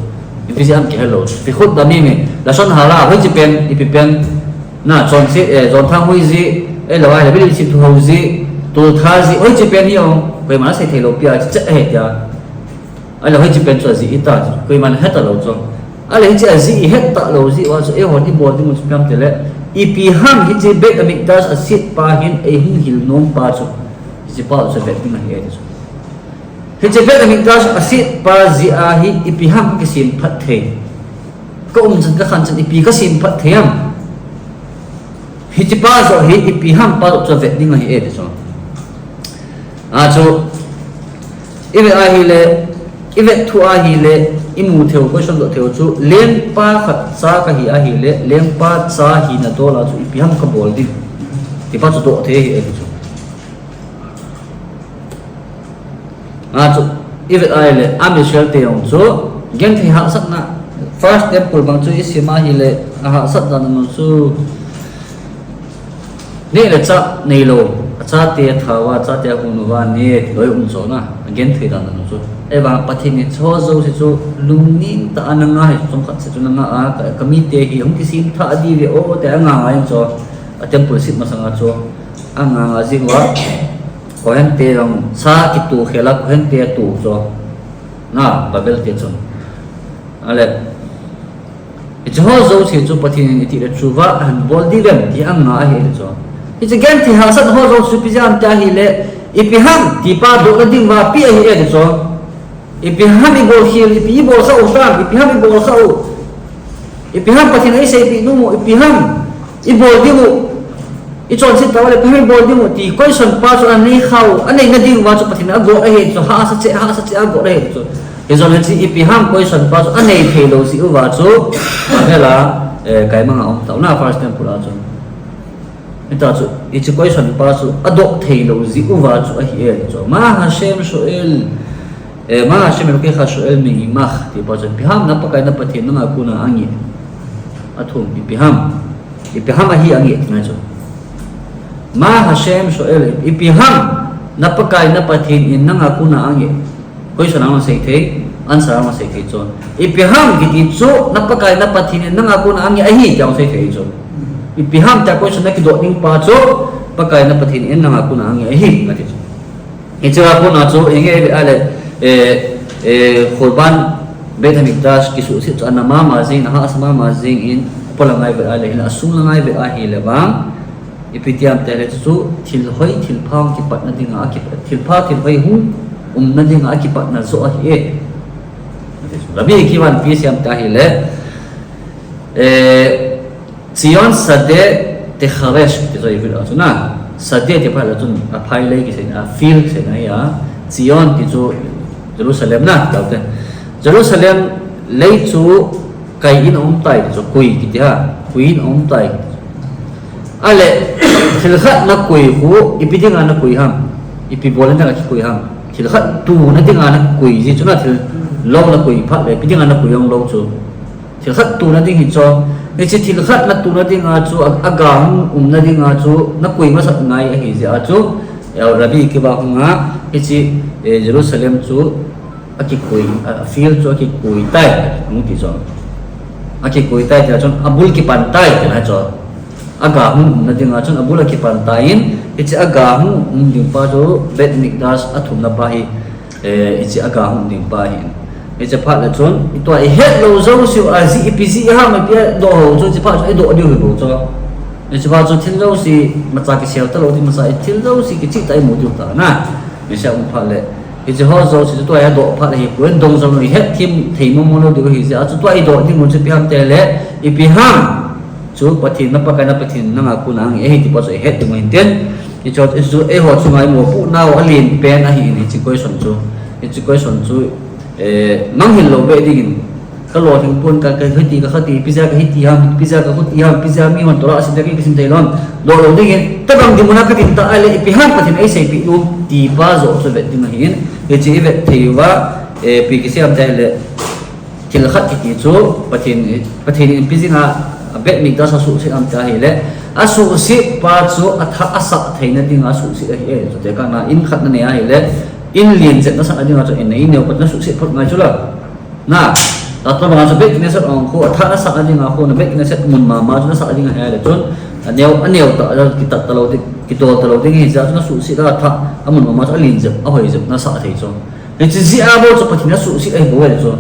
Ipi jeh ham kihe lou. Ipi khu da mi mi, lashon hara, hoiche pen, ipi pen, na, chonse, eh, chonthang hoi jeh, eh, lou ahile, Bible sim thu ho jeh, tultha jeh, hoiche pen hi jong, koiman asei thei lou pi a, chet ahi tia. Ale hoiche pen chu ajih ita chu, koiman het talou chu. Ale hiche ajih ihet talou jeh uva chu, eihon ibol ding u chu ipi ham tile, ipi ham hiche Beit Hamikdash aset pa hin eihung hil nom pa chu, hiche pa chu vet ding ahi e ti chu. Hiche Beit Hamikdash aset pa jeh a hi ipi ham kisem phat thei. Ka um chan ka khan chan ipi kasem phat thei ham. Hiche pa joh hi ipi ham pa joh chu vet ding ahi e ti chu. A chu, ivet ahile, ivet thu ahile, imu thei u, question doh thei u chu, lengpa khat cha kahi ahile, lengpa cha hina dol a chu ipi ham kabol ding. Ti pa chu doh thei ahi e ti chu. A chu, ivet ahile, Am Israel te jong chu, genthei hahsatna, first temple bang chu isim ahile, ahahsat dan u chu, neh le chah neilou, achate athao a, achate ahung uva, neh loi um chu na, agenthei dan u chu. Ahivang Pathen in hiche ho jouse chu, lungnem tah a nanga hi, chomkhat se chu nanga a, ka, kamite hi, hung kisem thah diu ve o, tia anga nga in chu, a temple set masanga chu, anga nga jing uva, Kohen te jong sa kito khel a, Kohen te ato chu. Na, Babel te chun. Ale. Hiche ho jouse chu Pathen in iti le chu va, ahin bol diu vem ti anga ahi chu. Hiche genthei hahsat ho jouse ipi jeh ham tia ahile, ipi ham ti pa dohna ding va pi ahi e chu. Ipi ham ibol khel, ipi ibol kha u tam, ipi ham ibol kha u. Ipi ham Pathen in eiseipeh nom u, ipi ham ibol diu. I chonset tauva le ipi ham ibol diu ti question pa chu anei khau, anei na diuva chu Pathen in agot ahi chu, hahsa cheh, hahsa cheh agot ahi chu. Hijongle hiche ipi ham question pa chu anei thei lou jeh uva chu, ahile, eh, kaimang a um tauva, first temple a chu. Hita chu, hiche question pa chu adoh thei lou jeh uva chu ahi e chu. Ma Hashem shoel, eh, ma Hashem Elokecha shoel meimach, ti pa chu, ipi ham na Pakai na Pathen nanga kona ange. Athum, ipi ham. Ipi ham ahi ange tina chu. Ma Hashem shoel, ipi ham na Pakai na Pathen in nanga kona ange. Question a hung sei thei, answer a hung sei thei chu. Ipi ham kiti chu, na Pakai na Pathen in nanga kona ange ahi, tia hung sei thei chu. Ipi ham tia question na kidoh ding pa chu, Pakai na Pathen in nanga kona ange ahi, ati chu. Hichea kona chu, inge ve ahile, eh, eh, Churban Beit Hamikdash kisuhset chu ana mama jing, ahahsa mama jing in, apola ngai ve ahile, hinla asung la ngai ve ahile vang, ipi ti ham tile chu, thil hoi, thil pha hung kipatna dinga, a kipat, thil pha, thil hoi hung umna dinga, a kipatna joh ahi e. Rabbi Akiva in ipi asei ham tia ahile, eh, Tzion Sadeh Techaresh, ti joh Ivrit a chu na. Sadeh ti phat le chun, a phai lei kisei na, a field kisei na ahi a. Tzion ti chu Jerusalem na, taute. Jerusalem lei chu kai in aum tai ti chu, kui kiti ham, kui in aum tai. Ahile, thil khat na kui khu, ipi dinga na kui ham, ipi bolna dinga kikui ham. Thil khat tuna dinga na kui ji chu na, thil lou na kui phat le, ipi dinga na kui jong lou chu. Thil khat tuna ding hi chu, hiche thil khat na tuna dinga chu, a, aga hung umna dinga chu, na kui masat ngai ahi jeh a chu, eh, Rabbi Akiva khunga, hiche, eh, Jerusalem chu, akikui, a, a field chu akikui tai, hung ti chu. Akikui tai tia chun, abul kipan tai, tina chu. Aga hung umna dinga chun, abul akipan tai in, hiche aga hung um ding pa chu, Beit Hamikdash athumna pa hi, eh, hiche aga hung ding pa hi. Hiche phat le chun, i tua i het lou jouse, ajeh ipi jeh ham, ipi adoh ho chu, hiche phat chu, i doh diu hi bou chu. Hiche phat chu, thil jouse, imacha kisel talou ding, imacha thil jouse, kicheh tah imu diu ta na. Hiche um phat le, hiche ho jouse chu tua i doh phat le hi, puen dong jong i het them thei mong mong lou diu hi jeh a chu tua i doh ding u chu ipi ham tile, ipi ham. Chu Pathen na Pakai na Pathen nanga kona ange ahi ti pa chu i het ding u hin tin. Hichu, hichu eiho chunga i mopoh nau alen pen ahi in hiche question chu. Hiche question chu, eh, manghil lou beh ding in. Ka lolhing pon ka, ka hiti, ka khati, ipi jeh a ka hiti ham, ipi jeh a ka khuti ham, ipi jeh a mi hon Torah a sim thei, ka sim thei lou ham. Doh lou ding in, tabang dinmun a ka din ta ahile, ipi ham Pathen in eiseipeh nom, ti pa joh chu vet ding ahi in. Hiche i vet thei uva, eh, ipi kisei ham tia ahile, thil khat kiti chu, Pathen, Pathen in ipi jeh a, a Beit Hamikdash asuhset ham tia ahile, asuhset pa chu athah asah theina dinga asuhset ahi e, chuteng kah a in khat na nei ahile, in len jep na sah na dinga chu in nei neo pat na suhset phot ngai chu la. Na, tua banga chu Beit Knesset ong khu, athah nasah na dinga khu, na Beit Knesset mun mama chu nasah ding ahi le chun, aneo, aneo tah, kitat talou ding, kidol talou ding ahi jeh a chu nasuhset a athah, amun mama chu alen jep, ahoi jep nasah thei chu. Hiche jeh a bou chu Pathen in asuhset ahi bou ve le chu.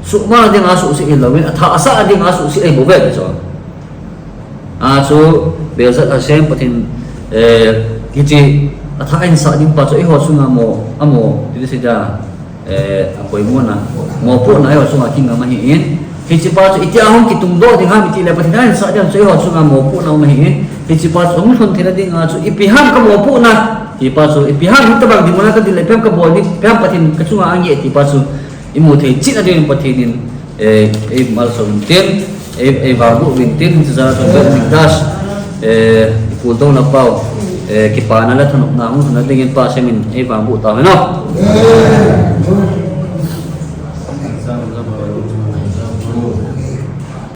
Suhmang dinga asuhset hilou in, athah asah dinga asuhset ahi bou ve le chu. A chu, Be'ezrat Hashem Pathen, eh, hiche, athah ahin sah ding pa chu eiho chunga mo, amo, ti ding sei dia, eh, apoimo na, mopohna eiho chunga kingam ahi in. Hiche pa chu, itia hung kitungdoh ding ham itile, Pathen ahin sah ding chu eiho chunga mopohna um ahi in. Hiche pa chu, hung lhun theina dinga chu, ipi ham ka mopohna, ti pa chu, ipi ham hitabang dinmun a ka din le, ipi ham ka bol ding, ipi ham Pathen ka chunga ange, ti pa chu, imu thei cheh na ding in Pathen in, eh, eimalsom uvin tin, ei, eivangboh uvin tin, hiche jal a chun Beit Hamikdash, eh, ipuldong na pau, eh, kipana le thanopna hung lhun na ding in Pa Hashem in eivangboh tau hen o.